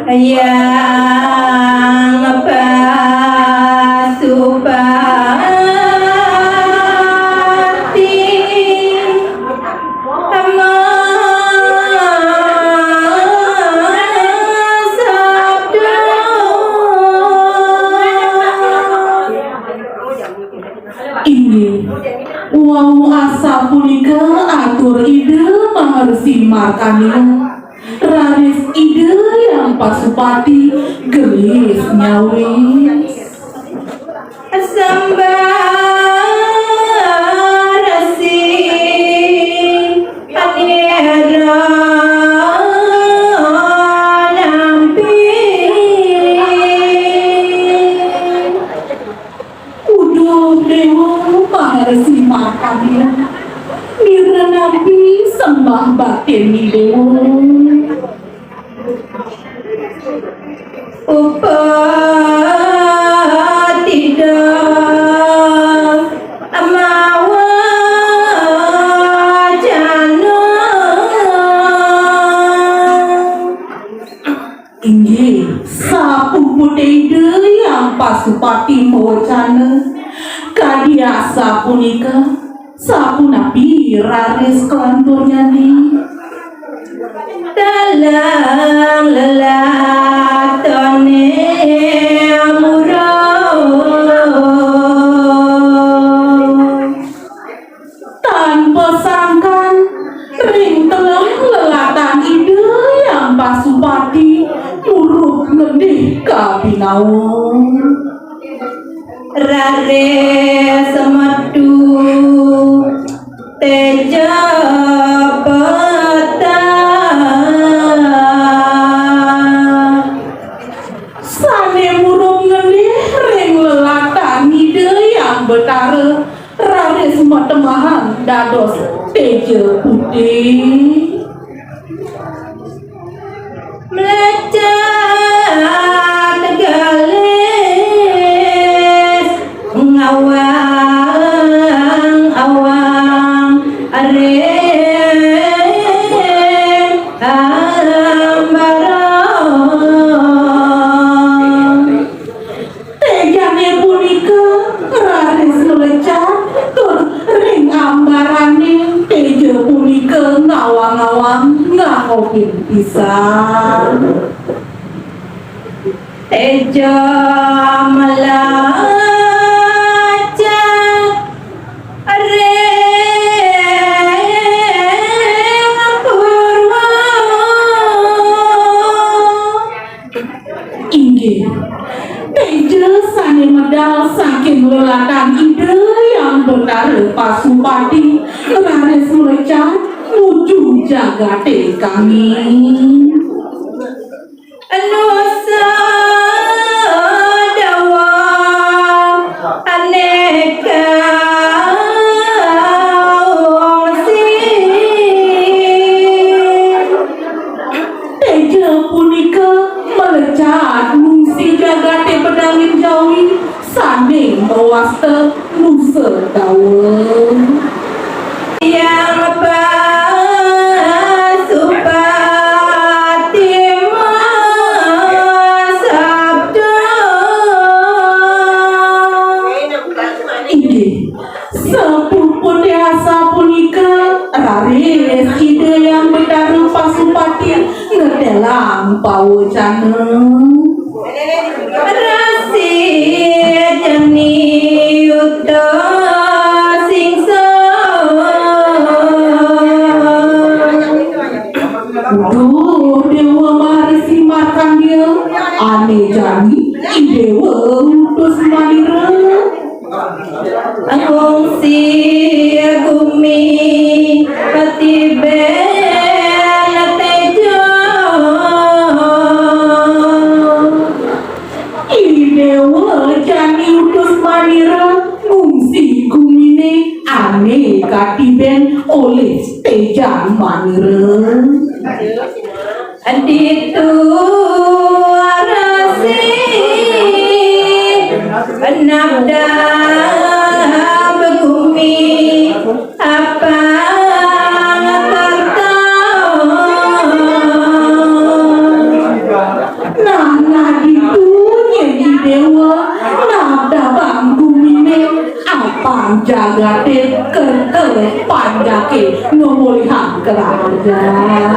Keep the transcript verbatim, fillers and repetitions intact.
Yang Pasupati Ama Sabda. Inggih, wau asapunika atur Ida Maharsi Markandeya, raris Ida Hyang Pasupati gelis nyawis. Sambah Resi Anira Nampi. Uduh Dewa Maharsi Markandeya, nira nampi sembah baktin Dewa. Upatida mawa jana. Inggih, sapuputida Hyang Pasupati mawecana, kadi asapunika, sapunapi raris kalanturnyané? Dalang lelatané murub. Tan pasangkan, ring tengah lelatan Ida Hyang Pasupati murub ngedih kabinawa. Raris metu teja petah. Sané murub ngedih ring lelatan Ida Hyang Betara, raris matemahan dados teja putih. Mlecat gelis ngawang-awang ring ambaran. Tejané punika raris mlecat tur ring ambarané teja punika ngawang-awang ngangobin pisan. Teja mlecat ring purwa. Inggih, teja sané medal saking lelatan Ida Hyang Betara Pasupati raris mlecat nuju jagaté kami. Nusa Dawa Aneka Wangsi. Teja punika mlecat ngungsi jagaté pedangin jawi sané mawasta Nusa Dawa. Hyang Pasupati masabda. Inggih, sapuputé asapunika raris Ida Hyang Betara Pasupati ngetelang pawecana. Resi jani uta singsa. Duh, Dewa Maharsi Markandeya, ané jani, I Déwa Utus Manira. Ngungsi gumi patibén teja. I Déwa jani Utus Manira ngungsi guminé ané katibén olih Tejan Manira. Ditu arasi nabda begumi apang kerta. Ate kentel panjake ngemulihang kerajaan.